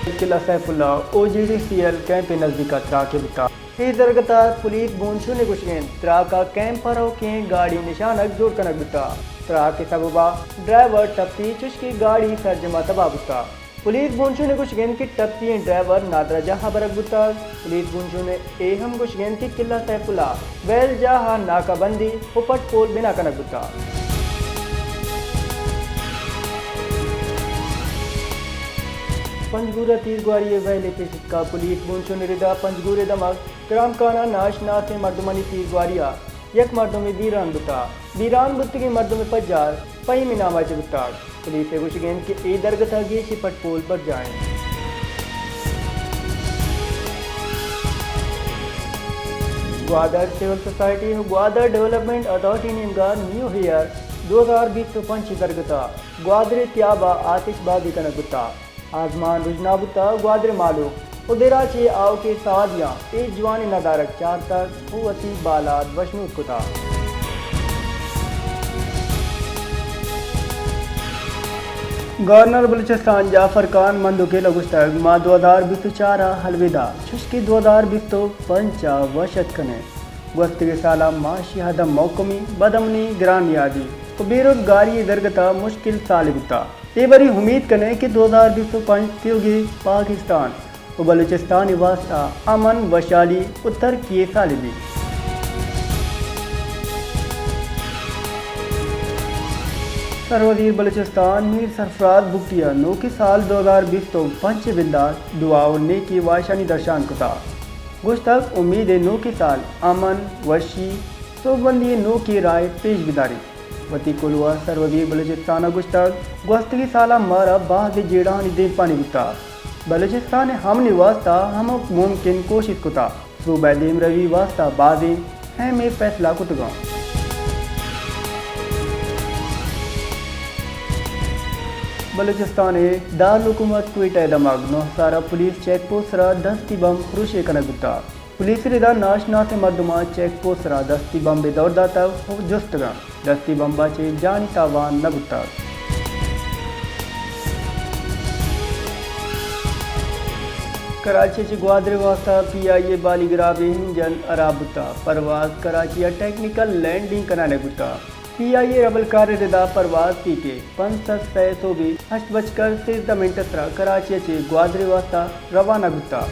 قلعہ سیف اللہ O G D C L camp ءِ نزدیک ءَ تراک ءَ بوتگ۔ اے درگت ءَ پولیس بونشون ءِ گوشگ اِنت، تراک ءَ کیمپ ءَ روکیں گاڑی نشانگ جوڑ کنگ بوتگ۔ تراک ءِ سبب ءَ ڈرائیور ٹپی، چوشکہ گاڑی سرجم ءَ تباہ بوتگ۔ پولیس بونشون ءِ گوشگ اِنت کہ ٹپی ئیں ڈرائیور نادراہ جاہ ءَ برگ بوتگ۔ پولیس بونشون ءَ اے ہم گوشگ اِنت کہ قلعہ سیف اللہ ویل جاہ ءَ ناکہ بندی ءُ پٹ پول بنا کنگ بوتگ۔ پنجگور ءَ تیرگواری ءِ ویلے پیش اتکگ۔ پولیس بونشون ءِ ردا پنجگور ءِ دمگ گرام کان ءَ ناشناسیں مردمانی تیرگواری ءَ یک مردمے بیران بوتگ۔ بیران بوتگیں مردم ءِ پجار فہیم ءِ نام ءَ چہ بوتگ۔ پولیس ءِ گوشگ اِنت کہ اے درگت ءَ گیشیں پٹ پول برجاہ اِنت۔ گوادر سول سوسائٹی ءُ گوادر ڈیولپمنٹ اتھارٹی نیمگ ءَ نیو ایئر دو ہزار بیست ءُ پنچ ءِ درگت ءَ گوادر ءِ تیاب ءَ آتش بازی کنگ بوتگ۔ آزمان رژنا بوتگ، گوادر ءِ مھلوک ءُ دیراں چہ آؤکیں ساہ دیاں اے جوانیں ندارگ چارتگ ءُ وتی بالاد وشنود کتگ۔ گورنر بلوچستان جعفر خان مندوخیل ءَ گوشتگ، ما دو ہزار بیست ءُ چار ءَ الوداع، چوشکہ دو ہزار بیست ءُ پنچ ءَ وش اتک کنیں۔ گوستگیں سال ءَ معاشی عدم محکمی، بدامنی، گرانیادی ءُ بے روزگاری ءِ درگت ءَ مشکل سالے بوتگ۔ اے بری امیت کنیں کہ دو ہزار بیست ءُ پنچ تیوگیں پاکستان ءُ بلوچستان ءِ واستہ امن، وشحالی ءُ ترقی ءِ سالے بیت۔ سروزیر بلوچستان میر سرفراز بگٹی ءَ نوکیں سال دو ہزار بیست ءُ پنچ ءِ بندات دعا ءُ نیکی واہشانی درشان کتگ۔ گوشتگ، امیت اِنت نوکیں سال امن، وشی، سوبمندی ءِ نوکیں راہے پیش بداریت۔ وتی کلوہ ءَ سروزیر بلوچستان ءَ گوشتگ، گوستگیں سال ءَ مارا بازیں جیڑہانی دیمپانی بوتگ۔ بلوچستان ءَ امن ءِ واستہ ہمک ممکن کوشست کتگ۔ صوبہ ءِ دیمروی ءِ واستہ بازیں اہمیں فیصلہ کتگ اَنت۔ بلوچستان ءِ دارالحکومت کوئٹہ ءِ دمگ نوہسار ءَ پولیس چیک پوسٹ ءِ سرا دستی بمب پروشے کنگ بوتگ۔ پولیس ءِ ردا ناشناسیں مردماں چیک پوسٹ ءِ سرا دستی بمبے دور داتگ ءُ جستگ اَنت۔ دستی بمب ءَ چہ جانی تاوان نہ بوتگ۔ کراچی ءَ چہ گوادر ءِ واستہ پی آئی اے بالی گراب ءِ انجن ہراب بوتگ۔ پرواز کراچی ءَ ٹیکنیکل لینڈنگ کنان ءَ بوتگ۔ پی آئی اے ءِ ہبلکار ءِ ردا پرواز پی کے پنچ سد سئے ءِ سہب ءَ ہشت بجکر سیزدہ منٹ ءِ سرا کراچی ءَ چہ گوادر ءِ واستہ روانہ بوتگ۔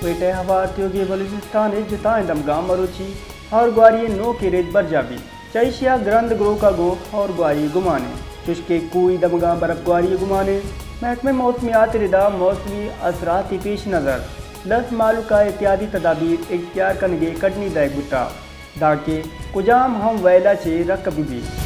کوئٹہ ءِ ہوار تیوگیں بلوچستان ءِ جتائیں دمگاں مروچی ہورگواری ءِ نوکیں رد برجاہ بیت۔ چہ ایشی ءَ گرند گروک ءَ گوں ہورگواری ءِ گمان اِنت، چوشکہ کوہی دمگاں برفگواری ءِ گمان اِنت۔ محکمہ موسمیات ءِ ردا موسمی اثرات ءِ پیش نظر لس مہلوک ءَ احتیاطی تدابیر اختیار کنگ ءِ کڈنی دئیگ بوتگ، دانکہ کجام ہم ویل ءَ چہ رکب بہ بیت۔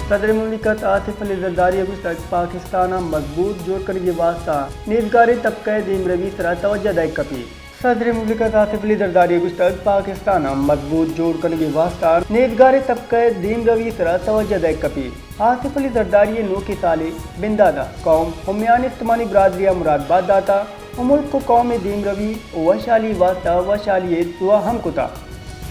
صدر مملکت آصف علی زرداری ءَ گوشتگ، پاکستان ءَ مضبوط جوڑ کنگ ءِ واستہ نیزگاریں طبقہ ءِ دیمروی ءِ سرا توجہ دئیگ کپیت۔ صدر مملکت آصف علی زرداری ءَ گوشتگ، پاکستان ءَ مضبوط جوڑ کنگ ءِ واستہ نیزگاریں طبقہ ءِ دیمروی ءِ سرا توجہ دئیگ کپیت۔ آصف علی زرداری ءَ نوکیں سال ءِ بندات ءَ قوم ءُ میان استمانی برادری ءَ مراد بات دات ءُ ملک ءُ قوم ءِ دیمروی ءُ وشحالی ءِ واستہ وشحالی ءِ دعا ہم کتگ۔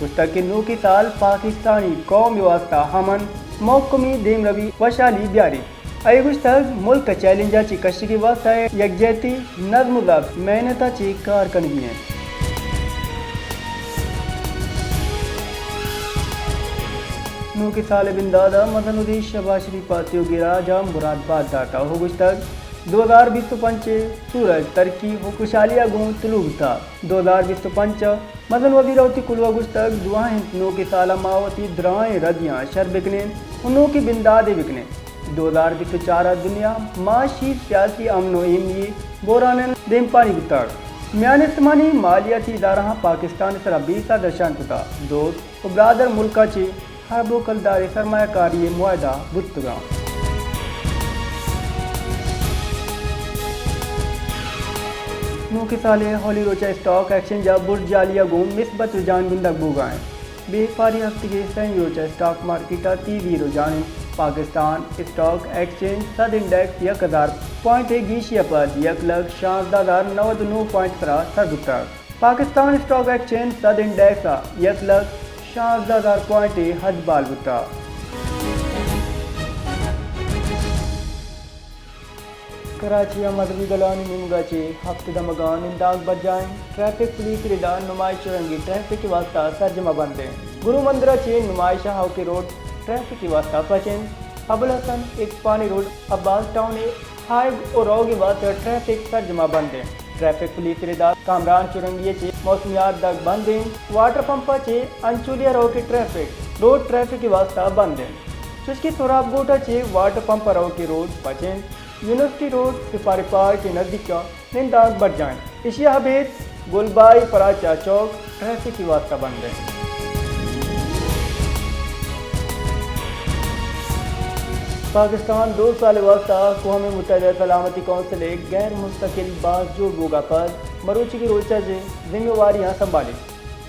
گوشتگ کہ نوکیں سال پاکستانی قوم ءِ واستہ امن، محکمی، دیمروی، وشحالی بیاریت۔ آئی ءَ گوشتگ، ملک ءَ چیلنج ءَ چہ کشگ ءِ واستہ یکجہتی، نظم ءُ ضبط، محنت ءَ چہ کار کنگی اِنت۔ نوکیں سال ءِ بندات ءَ مزن وزیر شہباز شریف ءَ تیوگیں راج ءَ مراد بات دات ءُ گوشتگ، دو ہزار بیست ءُ پنچ ءِ سورج ترقی ءُ خوشحالی ءَ گوں طلوع بوتگ۔ دو ہزار بیست ءُ پنچ ءَ مزن وزیر ءَ وتی کلوہ ءَ گوشتگ، دعا اِنت نوکیں سال ءَ ما وتی دراہیں ردیاں شر بکنیں ءُ نوکیں بنداتے بکنیں۔ دو ہزار بیست ءُ چار ءَ دنیا معاشی، سیاسی، امن ءُ ایمنی ءِ بحرانانی دیمپانی بوتگ۔ میان استمانی مالیاتی ادارہاں پاکستان ءِ سرا بیسہ درشان کتگ۔ دوست ءُ برادر ملکاں چہ اربوں کلدار ءِ سرمایہ کاری ءِ معاہدہ بوتگ اَنت۔ نوکیں سال ءِ اولی روچ ءَ اسٹاک ایکسچینج ءَ برجعالی ءَ گوں مثبت رجحان گندگ بوگ ءَ اِنت۔ بیپاری ہفتگی ءِ سئیں روچ ءَ اسٹاک مارکیٹ ءَ تیزی رجحان اِنت۔ پاکستان اسٹاک ایکسچینج سد انڈیکس یک ہزار پوائنٹ ءِ گیشی ءَ پد یک لکھ شانزدہ ہزار نود ءُ نو پوائنٹ ءِ سرا سر بوتگ۔ پاکستان اسٹاک ایکسچینج سد انڈیکس ءَ یک لکھ شانزدہ ہزار پوائنٹ ء حد بال بوتگ۔ کراچی ء مذہبی گلانی نیمگ ء چہ ہپت دمگاں نندانک برجاہ انت۔ ٹریفک پولیس ء ردا نمائش رنگی ٹریفک ء واستہ سرجم ء بند انت۔ گرو مندر ء چہ نمائش ء ہاؤکے روڈ ٹریفک ء واستہ پچ انت۔ ابوالحسن، عرفانی روڈ، عباس ٹاؤن ء ہائیو ء روگ ء واستہ ٹریفک سرجم ء بند انت۔ ٹریفک پولیس ء ردا کامران چرنگی ء چہ موسمیات دگ بند انت۔ واٹر پمپ ء چہ انچولی ء روگ ء ٹریفک روڈ ٹریفک ء واستہ بند انت۔ چوشکہ سہراب گوٹ ء چہ واٹر پمپ ء روگ ء روڈ پچ انت۔ یونیورسٹی روڈ، سپاری پارک ء نزیک ء نندانک برجاہ انت۔ ایشی ء ابید گلبائی پراچا چوک ٹریفک ء واستہ بند انت۔ پاکستان دو سال ء واستہ اقوام متحدہ سلامتی کونسل ء غیر مستقل باز جوڑ بوگ ء پد مروچی روچ ء ذمہ واریاں سنبھالی۔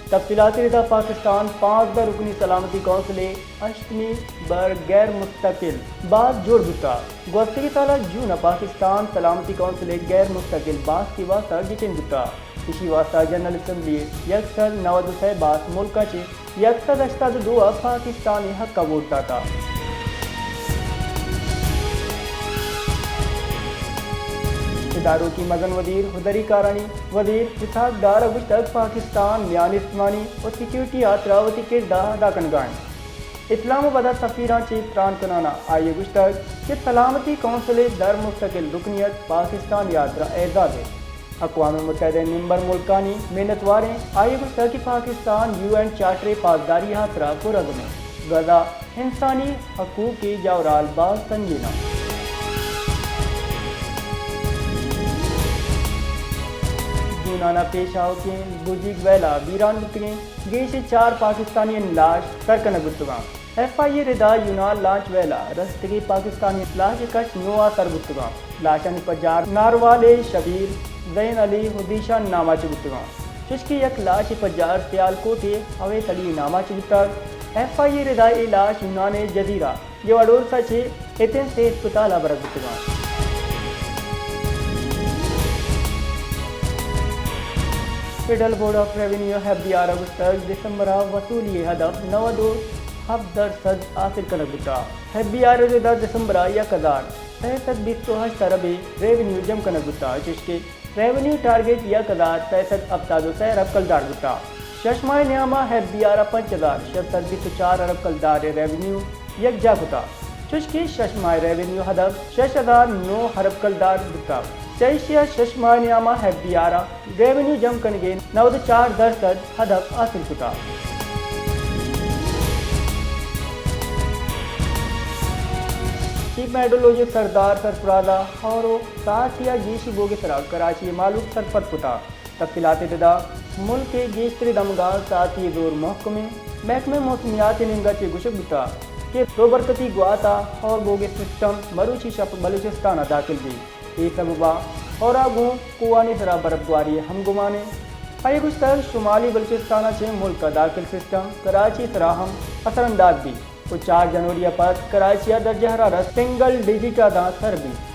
تفصیلات ء ردا پاکستان پانزدہ رکنی سلامتی کونسل ء ہشتمی بر غیر مستقل باز جوڑ بوتگ۔ گوستگیں سال ء جون ء پاکستان سلامتی کونسل ء غیر مستقل باز ء واستہ گچین بوتگ۔ ایشی واستہ جنرل اسمبلی ء یک سد نود ء سے باز ملکاں چہ یک سد ہشتاد ء دو ء پاکستان ء حق ء ووٹ داتگ۔ تدارکی مزن وزیر ء دری کارانی وزیر اسحاق ڈار ء گوشتگ پاکستان میان استمانی ء سیکورٹی ء ہاترا وتی کرد ء ادا کنگ ء انت۔ اسلام آباد ء سفیراں چہ تران کنان ء آئی ء گوشتگ کہ سلامتی کونسل ء در مستقل رکنیت پاکستان ء ہاترا اعزاز انت۔ اقوام متحدہ ء ممبر ملکانی منتوار ایں۔ آئی ء گوشتگ کہ پاکستان یو این چارٹر ء پاسداری ء ہاترا پرعزم انت۔ غزہ انسانی حقوق ء جاورال باز سنگین انت۔ یونان ء پیش آؤکیں بوجیگ ویلا بیران بوتگیں، گیش چار پاکستانی لاش سر کنگ بوتگاں۔ ایف آئی اے ردا یونان لانچ ویلا رستگیں پاکستانی لاش کش نو آ سر بوتگاں۔ لاشانی پجار ناروال ء شبیر زین علی ء ذیشان نام ء چہ بوتگاں۔ چوشکہ یک لاش پجار سیالکوٹ ء اویس علی نام ء چہ بوتگ۔ ایف آئی اے ردا اے لاش یونان ء جزیرہ گیواڈورس ء چہ اتنس ء ہسپتال ء برگ بوتگاں۔ Federal board of revenue, F B R, ء گوشتگ دسمبر ء وصولی ء ہدف نود ء ہپت درسد حاصل کنگ بوتگ۔ ایف بی آر ء ردا دسمبر ء یک ہزار سئے سد بیست ء ہشت ارب ء ریونیو جم کنگ بوتگ، چوشکہ ریونیو ٹارگٹ یک ہزار سئے سد ہپتاد ء سئے ارب کلدار بوتگ۔ شش ماہ ء نیام ء ایف بی آر ء پنچ ہزار شش سد بیست ء چار ارب کلدار ء ریونیو یکجاہ کتگ، چوشکہ شش ماہ ء ریونیو ہدف شش ہزار نو ارب کلدار بوتگ۔ چہ ایشی ء شش ماہ ء نیام ء ایف بی آر ء ریونیو جم کنگ ء نود ء چار درسد ہدف حاصل کتگ۔ چیف میٹرولوجسٹ سردار سرفراز ء ہور ء ساعتی ء گیشی بوگ ء سرا کراچی ء مہلوک سرپد کتگ۔ تفصیلات ء تدا ملک ء گیشتریں دمگاں ساعتی ء زور محکم انت۔ محکمہ موسمیات ء نیمگ ء چہ گوشگ بوتگ کہ روبرکتی گوات ء ہور بوگ ء سسٹم مروچی شپ بلوچستان ء داخل بیت۔ اے سبب ء ہور ء گوں کوہانی سرا برفگواری ء ہم گمان انت۔ آئی ء گوشتگ شمالی بلوچستان ء چہ ملک ء داخل سسٹم کراچی ء سرا ہم اثر انداز بیت۔ و چار جنوری ء پد کراچی ء درجہ حرارت سنگل ڈیجٹ ء داں سر بیت۔